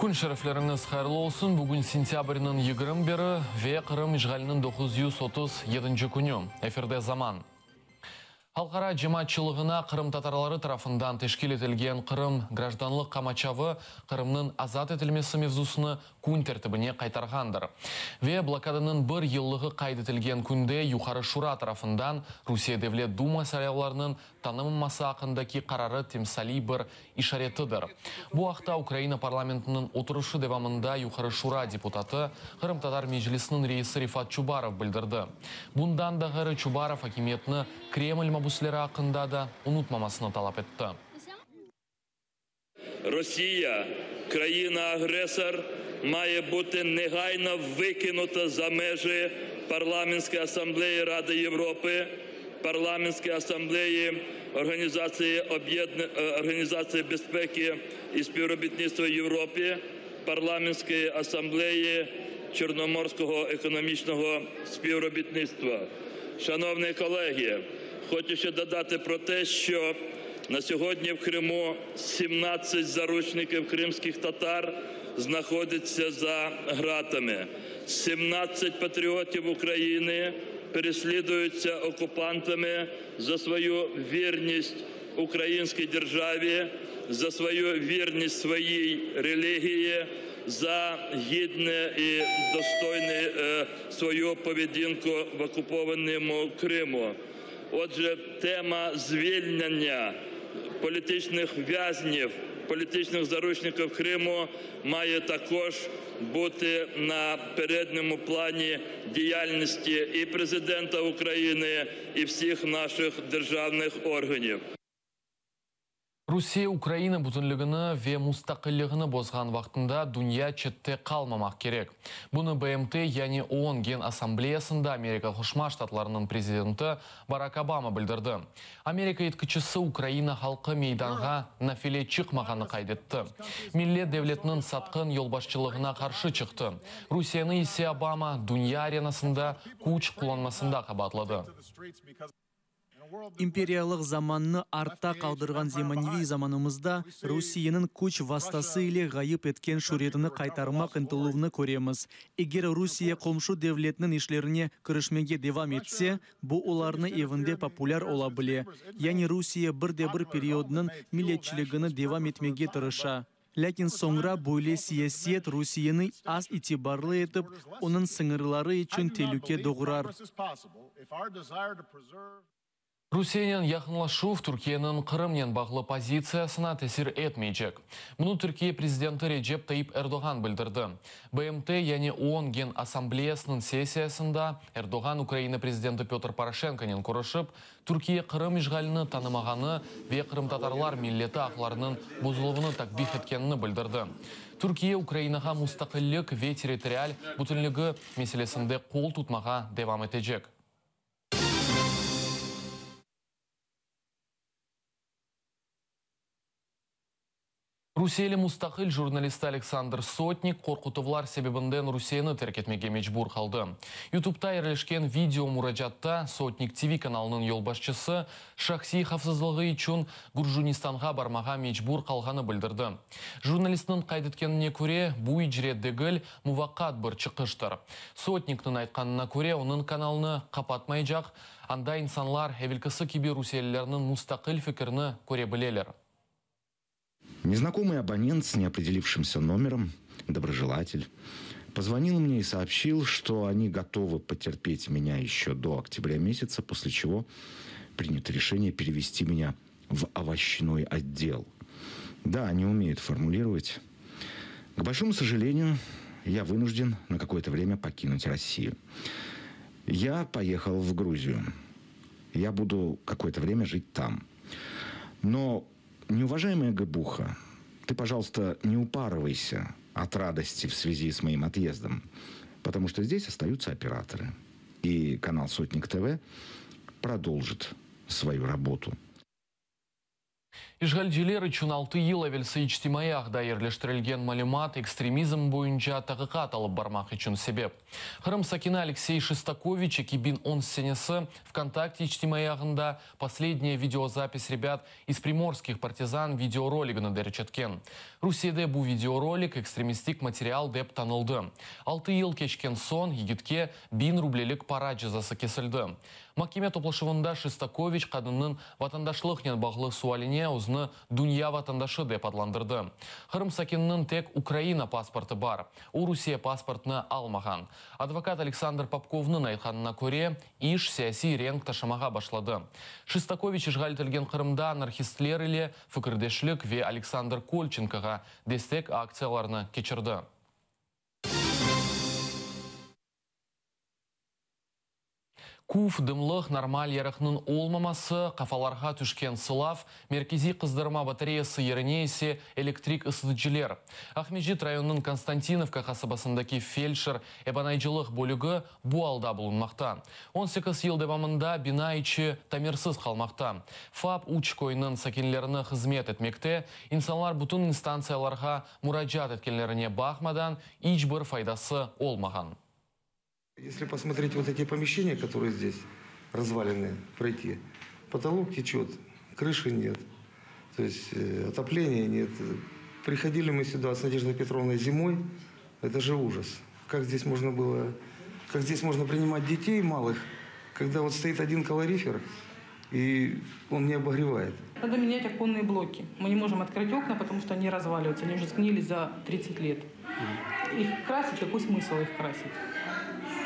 Kün şerefleriñiz hayırlı olsun! Bugün sentâbrniñ 21-i ve Qırım işğaliniñ 937-nci künü. Efirde Zaman. Halqara cemaatçılığına qırımtatarları tarafından teşkil etilgen Qırım grajdanlıq qamaçavı Qırımnıñ azat etilmesi mevzusını kün tertibine qaytarğandır. Ve blokadanıñ bir yıllığı qayd etilgen künde Yuqarı Şura tarafından Rusiye Devlet Duma saylavlarınıñ tanımaması aqqındaki qararı timsaliy bir işaretidir. Bu aqta Ukraina parlamentiniñ oturışı devamında Yuqarı Şura deputatı, Qırımtatar Meclisiniñ reisi Refat Çubarov bildirdi. Bundan da ğayrı Çubarov akimiyetni Kreml mabüsleri aqqında da unutmamasını talap etti. Rusiye, kraina-agresor, mає бути негайно викинута за межі Парламентської асамблеї Ради Європи, Парламентської асамблеї Організації Організації безпеки і співробітництва в Європі, Парламентської асамблеї Чорноморського економічного співробітництва. Шановні колеги, хочу ще додати про те, що на сьогодні в Криму 17 заручників кримських татар знаходяться за ґратами. 17 патріотів України переслідуються окупантами за свою вірність українській державі, за свою вірність своїй релігії, за гідне і достойне свою поведінку в окупованому Криму. Отже, тема звільнення політичних в'язнів, політичних заручників Криму має також бути на передньому плані діяльності і президента України, і всіх наших державних органів. Rusiye Ukraina bütünligini ve mustaqilligini bozğan vaqtında dünya çette qalmamaq kerek. Bunı BMT, yani OON Gen Assambleyasında Amerika Qoşma Ştatlarınıñ prezidenti Barak Obama bildirdi. Amerika yetkicisi Ukraina halqı meydanğa nafile çıqmağanı qayd etti. Millet devletiniñ satqın yolbaşçılığına qarşı çıqtı. Rusiyeni ise Obama dünya arenasında küç qullanmasında qabaatladı. İmperiyalıq zamannı artta qaldırğan zemaneviy zamanımızda Rusiyeniñ küç vastası ile ğayıp etken şüretini qaytarmaq ıntıluvnı köremiz. Eger Rusiye qomşu devletniñ işlerine kirişmege devam etse, bu olarnı evinde populâr ola bile. Yani Rusiye bir de bir periodnıñ milletçiligini devam etmege tırışa. Lâkin soñra böyle siyaset Rusiyeni az itibarlı etip, onıñ sıñırları içün telüke doğurar. Rusiyenen yaqınlaşuv Türkiyeniñ Qırımnen bağlı pozitsiyasına tesir etmeycek. Bunı Türkiye prezidenti Recep Tayyip Erdoğan bildirdi. BMT, yani OON Gen Assambleyasınıñ sessiyasında Erdoğan Ukraina prezidenti Pötr Poroşenkonen körüşip, Türkiye Qırım işğalini tanımağanı ve qırımtatarlar milleti aqlarınıñ bozuluvını takbih etkenini bildirdi. Türkiye Ukrainağa mustaqillik ve territorial bütünligi meselesinde qol tutmağa devam etecek. Rusiyeli mustaqil jurnalisti Aleksandr Sotnik qorqutuvlar sebebinden Rusiyeni terk etmege mecbur qaldı. YouTubeta yerleşken video muracaatta Sotnik TV kanalınıñ yolbaşçısı şahsiy havfsızlığı içün Gürcunistanğa barmağa mecbur qalğanı bildirdi. Jurnalistniñ qayd etkenine köre, bu icret degil, muvaqqat bir çıqıştır. Sotnikniñ aytqanına köre, onıñ kanalını qapatmaycaq, anda insanlar evelkisi kibi rusiyelilerniñ mustaqil fikirini köre bileler. Незнакомый абонент с неопределившимся номером, доброжелатель, позвонил мне и сообщил, что они готовы потерпеть меня еще до октября месяца, после чего принято решение перевести меня в овощной отдел. Да, они умеют формулировать. К большому сожалению, я вынужден на какое-то время покинуть Россию. Я поехал в Грузию. Я буду какое-то время жить там. Но, неуважаемая Габуха, ты, пожалуйста, не упарывайся от радости в связи с моим отъездом, потому что здесь остаются операторы. И канал «Сотник ТВ» продолжит свою работу. İşğalciler içün altı yıl evelsi içtimaiy ağda yerleştirilgen malümat ekstremizm boyunca taqiqat alıp barmaq içün sebep. Qırım sakini Aleksey Şestakoviç 2010 senesi VKontakte içtimaiy ağında Poslednyaya videozapись rebât iz primorskih partizan videoroligini derc etken. Rusiyede bu videorolik ekstremistik material dep tanıldı. Altı yıl keçken soñ yigitke 1000 rublelik para cezası kesildi. Mahkeme toplaşuvında Şestakoviç qadınnıñ vatandaşlıqnen bağlı sualine özüni dünya vatandaşı dep adlandırdı. Qırım sakininiñ tek Ukraina pasportı bar, o Rusiye pasportını almağan. Advokat Aleksandr Popkovnıñ aytqanına köre, iş siyasiy renk taşımağa başladı. Şestakoviç işğal etilgen Qırımda anarhistler ile fikirdeşlik ve Aleksandr Kolçenkoğa destek aktsiyalarını keçirdi. Küf, dımlıq, normal yarıqnıñ olmaması, qafalarğa tüşken sılav, merkeziy qızdırma batareyası yerine ise elektrik ısıtıcıler. Aqmescit rayonınıñ Konstantinovka qasabasındaki feldşer-ebanaycılıq bölügi bu alda bulunmaqta. 18 yıl devamında bina içi tamirsiz qalmaqta. FAP üç köyniñ sakinlerine hızmet etmekte, insanlar bütün instantsiyalarğa muracaat etkenlerine baqmadan, iç bir faydası olmağan. Если посмотреть вот эти помещения, которые здесь развалены, пройти, потолок течет, крыши нет, то есть э, отопления нет. Приходили мы сюда с Надеждой Петровной зимой, это же ужас. Как здесь можно было, как здесь можно принимать детей малых, когда вот стоит один калорифер, и он не обогревает. Надо менять оконные блоки. Мы не можем открыть окна, потому что они разваливаются. Они уже сгнили за 30 лет. Их красить, какой смысл их красить?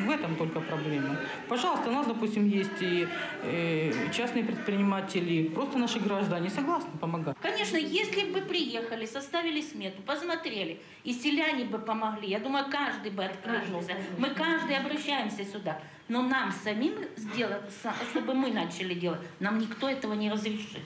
В этом только проблема. Пожалуйста, у нас, допустим, есть и э, частные предприниматели, просто наши граждане согласны помогать. Конечно, если бы приехали, составили смету, посмотрели, и селяне бы помогли, я думаю, каждый бы откликнулся. Мы каждый обращаемся сюда. Но нам самим сделать, чтобы мы начали делать, нам никто этого не разрешит.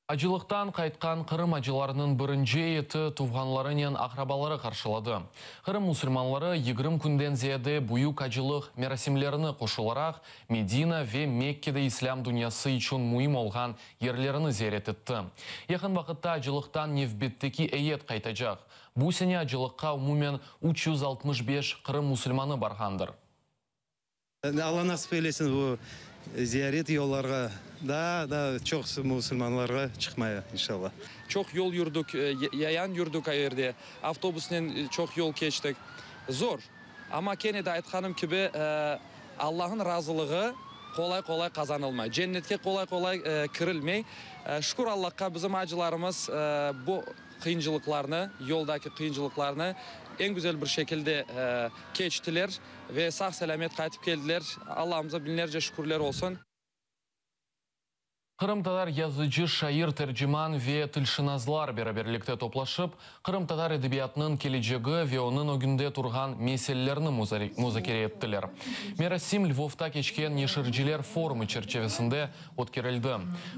Acılıqtan qaytqan Qırım acılarınıñ birinci eyeti tuvğanlarınen aqrabaları qarşıladı. Qırım musulmanları 20 künden ziyade büyük acılıq merasimlerini qoşularaq Medina ve Mekkede islâm dünyası içün müim olğan yerlerini ziyaret etti. Yaqın vaqıtta acılıqtan nevbetteki eyet qaytacaq. Bu sene acılıqqa umumen 365 Qırım musulmanı barğandır. Alla nasip eylesin bu ziyaret yollarğa daa da çoq musulmanlarğa çıqmaya, inşalla. Çoq yol yürdik, yayan yürdik ayerde, avtobusnen çoq yol keçtik. Zor, amma kene de aytqanım kibi, Allahnıñ razılığı qolay-qolay qazanılmay, cennetke qolay-qolay kirilmey. Şükür Allahqa, bizim acılarımız bu qıyıncılıqlarnı, yoldaki qıyıncılıqlarnı eñ güzel bir şekilde keçtiler ve sağ-selâmet qaytıp keldiler. Allahımıza biñlerce şükürler olsun. Qırımtatar yazıcı, şair, terciman ve tilşınaslar beraberlikte toplaşıp, qırımtatar edebiyatınıñ kelecegi ve onıñ ögünde turğan meselelerni muzakere ettiler. Merasim Lvovda keçken neşirciler forumı çerçivesinde ötkerildi.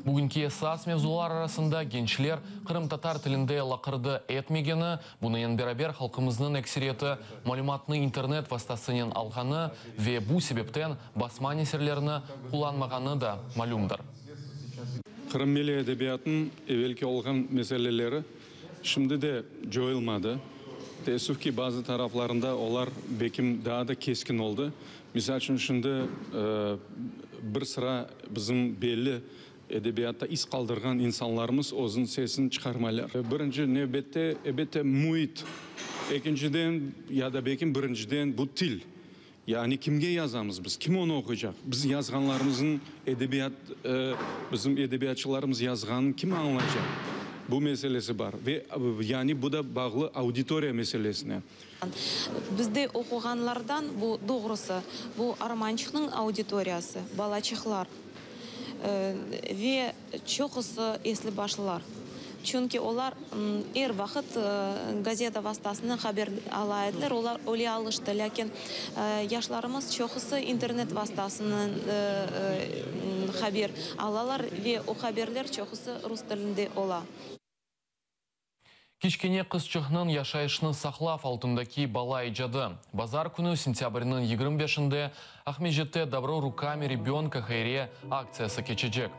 Bugünki esas mevzular arasında gençler qırımtatar tilinde laqırdı etmegeni, bunınen beraber halqımıznıñ ekseriyeti malümatnı internet vastasınen alğanı ve bu sebepten basma neşirlerini qullanmağanı da malümdir. Qırım milliy edebiyatınıñ evelki olğan meseleleri şimdi de coyulmadı. Teessüf ki, bazı taraflarında olar belkim daa da keskin oldı. Misal içün, şimdi bir sıra bizim belli edebiyatta iz qaldırğan insanlarımız özüniñ sesini çıqarmaylar. Birinci nevbette, elbette, müit. Ekinciden, ya da belkim birinciden, bu til. Yani kimge yazamız biz, kim onı oquycaq? Biz yazğanlarımıznıñ edebiyat, bizim edebiyatçılarımız yazğanın kim añlaycaq? Bu meselesi bar. Ve yani bu da bağlı auditoriya meselesine. Bizde oquğanlardan, bu doğrusı, bu Armançıqnıñ auditoriyası, balaçıqlar ve çoqusı esli-başlılar. Çünki olar er vaqıt gazeta vastasınen haber ala ediler, olar öyle alıştı. Lâkin yaşlarımız çoqusı internet vastasınen haber alalar ve o haberler çoqusı rus tilinde ola. Kiçkene qızçıqnıñ yaşayışını saqlav altındaki bala icadı. Bazar künü, sentâbrniñ 25-inde, Aqmescitte Dobro rukami rebönka hayriye aktsiyası keçecek.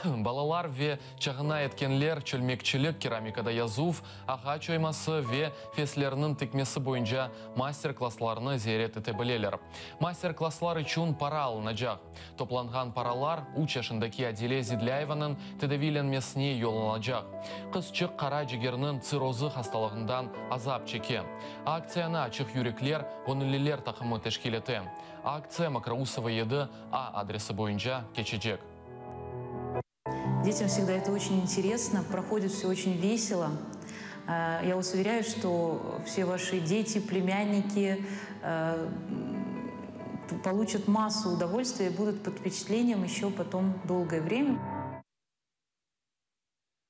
Balalar ve çağına yetkenler çölmekçilik, keramikada yazuv, ağaç oyması ve feslerniñ tikmesi boyunca master-klasslarnı ziyaret ete bileler. Master-klasslar içün para alınacaq. Toplanğan paralar üç yaşındaki Adile Zidlâyevanıñ tedaviylenmesine yollanılacaq. Qızçıq qara cigerniñ tsirrozı hastalığından azap çeke. Aktsiyanı Açıq yürekler göñülliler taqımı teşkil ete. Aktsiya Mokrousova 7 A adresi boyunca keçecek. Детям всегда это очень интересно, проходит все очень весело. Я вас уверяю, что все ваши дети, племянники получат массу удовольствия и будут под впечатлением еще потом долгое время.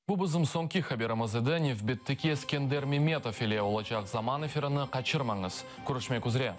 Bu bizim soñki haberimiz edi. Nevbetteki Eskender Memetov ile olacaq Zaman efirini qaçırmañız. Körüşmek üzre.